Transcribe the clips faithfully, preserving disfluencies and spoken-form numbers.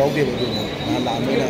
ꯌꯥꯎꯗꯦꯕ ꯑꯗꯨꯅ ꯅꯍꯥꯟ ꯂꯥꯛꯑꯝꯕꯅꯤꯅ꯫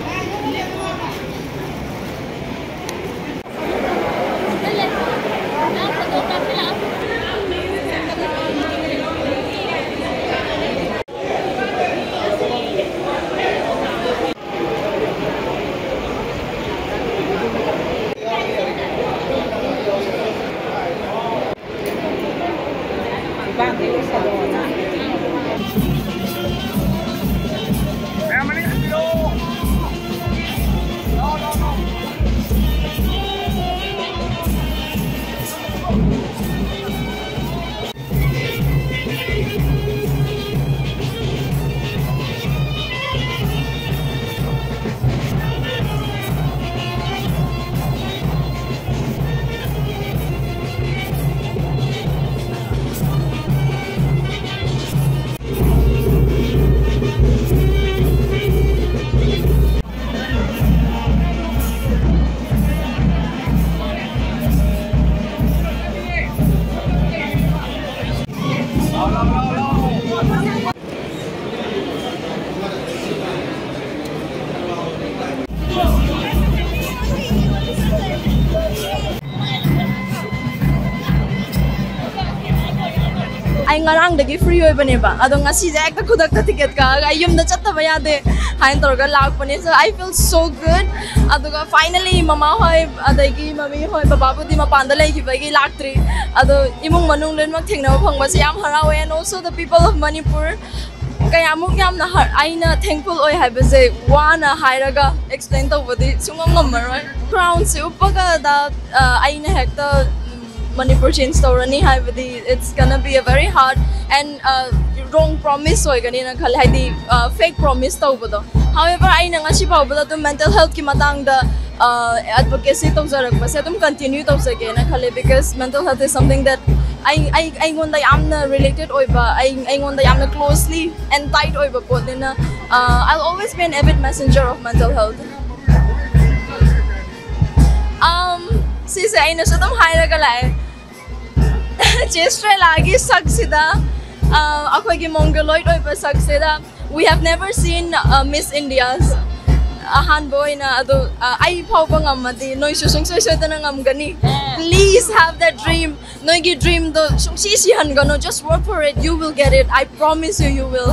ꯑꯩ ꯉꯔꯥꯡꯗꯒꯤ ꯐ꯭ꯔꯤ ꯑꯣꯏꯕꯅꯦꯕ, ꯑꯗꯣ ꯉꯁꯤꯁꯦ ꯍꯦꯛꯇ ꯈꯨꯗꯛꯇ ꯇꯤꯀꯦꯠ ꯀꯛꯑꯒ ꯑꯩ ꯌꯨꯝꯗ ꯆꯠꯇꯕ ꯌꯥꯗꯦ ꯍꯥꯏꯅ ꯇꯧꯔꯒ ꯂꯥꯛꯄꯅꯦ꯫ So I feel so good. ꯑꯗꯨꯒ finally ꯃꯃꯥ ꯍꯣꯏ ꯑꯗꯒꯤ ꯃꯃꯤ ꯍꯣꯏ, ꯕꯕꯥꯕꯨꯗꯤ ꯃꯄꯥꯟꯗ ꯂꯩꯈꯤꯕꯒꯤ ꯂꯥꯛꯇ꯭ꯔꯤ꯫ ꯑꯗꯣ ꯏꯃꯨꯡ ꯃꯅꯨꯡ ꯂꯣꯏꯅꯃꯛ ꯊꯦꯡꯅꯕ ꯐꯪꯕꯁꯦ ꯌꯥꯝ ꯍꯔꯥꯎꯋꯦ꯫ And also the people of Manipur, ꯀꯌꯥꯃꯨꯛ ꯌꯥꯝꯅ ꯍꯔ-, ꯑꯩꯅ thankful ꯑꯣꯏ ꯍꯥꯏꯕꯁꯦ ꯋꯥꯅ ꯍꯥꯏꯔꯒ explain ꯇꯧꯕꯗꯤ ꯁꯨꯡꯉꯝ ꯉꯝꯃꯔꯣꯏ꯫ Crown ꯁꯦ ꯎꯞꯄꯒꯗ, ꯑ, ꯑꯩꯅ ꯍꯦꯛꯇ, ꯎꯝ, ꯃꯅꯤꯄꯨꯔ change ꯇꯧꯔꯅꯤ ꯍꯥꯏꯕꯗꯤ, it's gonna be a very hard and, uh, wrong promise ꯑꯣꯏꯒꯅꯤꯅ ꯈꯜꯂꯦ, ꯍꯥꯏꯗꯤ, uh, fake promise ꯇꯧꯕꯗꯣ꯫ However, ꯑꯩꯅ ꯉꯁꯤ ꯐꯥꯎꯕꯗ ꯑꯗꯨꯝ mental health ꯀꯤ ꯃꯇꯥꯡꯗ, uh, advocacy ꯇꯧꯖꯔꯛꯄꯁꯦ ꯑꯗꯨꯝ continue ꯇꯧꯖꯒꯦꯅ ꯈꯜꯂꯦ, because mental health is something that ꯑꯩ, ꯑꯩ, ꯑꯩꯉꯣꯟꯗ ꯌꯥꯝꯅ related ꯑꯣꯏꯕ, ꯑꯩ, ꯑꯩꯉꯣꯟꯗ ꯌꯥꯝꯅ closely and tight ꯑꯣꯏꯕ ꯄꯣꯠꯅꯤꯅ, uh, I'll always be an avid messenger of mental health. Um, ꯁꯤꯁꯦ ꯑꯩꯅꯁꯨ ꯑꯗꯨꯝ ꯍꯥꯏꯔꯒ ꯂꯥꯛꯑꯦ꯫ ꯆꯦ ꯁ꯭ꯇ꯭ꯔꯦꯂꯥꯒꯤ ꯁꯛꯁꯤꯗ, ꯑ, ꯑꯩꯈꯣꯏꯒꯤ mongoloid ꯑꯣꯏꯕ ꯁꯛꯁꯤꯗ We have never seen uh, Miss India's. ꯑꯍꯥꯟꯕ ꯑꯣꯏꯅ ꯑꯗꯣ ꯑ, ꯑꯩ ꯐꯥꯎꯕ ꯉꯝꯃꯗꯤ ꯅꯣꯏꯁꯨ ꯁꯨꯡꯁꯣꯏ ꯁꯣꯏꯗꯅ ꯉꯝꯒꯅꯤ. Please have that dream. ꯅꯣꯏꯒꯤ dreamꯗꯣ ꯁꯨꯡꯁꯤ ꯁꯤꯍꯟꯒꯅꯨ. Just work for it. You will get it. I promise you, you will.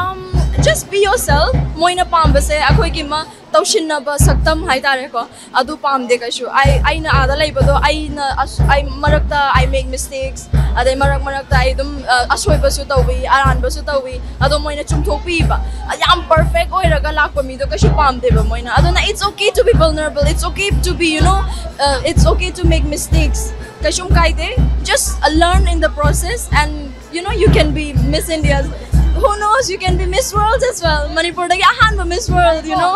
Um, just be yourself. ꯃꯣꯏꯅ ꯄꯥꯝꯕꯁꯦ ꯑꯩꯈꯣꯏꯒꯤ ꯃ ꯇꯧꯁꯤꯟꯅꯕ ꯁꯛꯇꯝ ꯍꯥꯏꯇꯥꯔꯦꯀꯣ, ꯑꯗꯨ ꯄꯥꯝꯗꯦ ꯀꯩꯁꯨ. ꯑꯩ ꯑꯩꯅ ꯑꯥꯗ ꯂꯩꯕꯗꯣ ꯑꯩꯅ ꯑꯁ- ꯑꯩ ꯃꯔꯛꯇ I make mistakes, ꯑꯗꯩ ꯃꯔꯛ ꯃꯔꯛꯇ ꯑꯩ ꯑꯗꯨꯝ ꯑ, ꯑꯁꯣꯏꯕꯁꯨ ꯇꯧꯏ, ꯑꯔꯥꯟꯕꯁꯨ ꯇꯧꯏ. ꯑꯗꯣ ꯃꯣꯏꯅ ꯆꯨꯝꯊꯣꯛꯄꯤꯕ. ꯌꯥꯝ perfect ꯑꯣꯏꯔꯒ ꯂꯥꯛꯄ ꯃꯤꯗꯣ ꯀꯩꯁꯨ ꯄꯥꯝꯗꯦꯕ ꯃꯣꯏꯅ. ꯑꯗꯨꯅ it's okay to be vulnerable, it's okay to be, you know, uh, it's okay to make mistakes. ꯀꯩꯁꯨꯝ ꯀꯥꯏꯗꯦ. Just uh, learn in the process and you know, you can be Miss India. Who knows, you can be Miss World as well. ꯃꯅꯤꯄꯨꯔꯗꯒꯤ ꯑꯍꯥꯟꯕ Miss World, you know.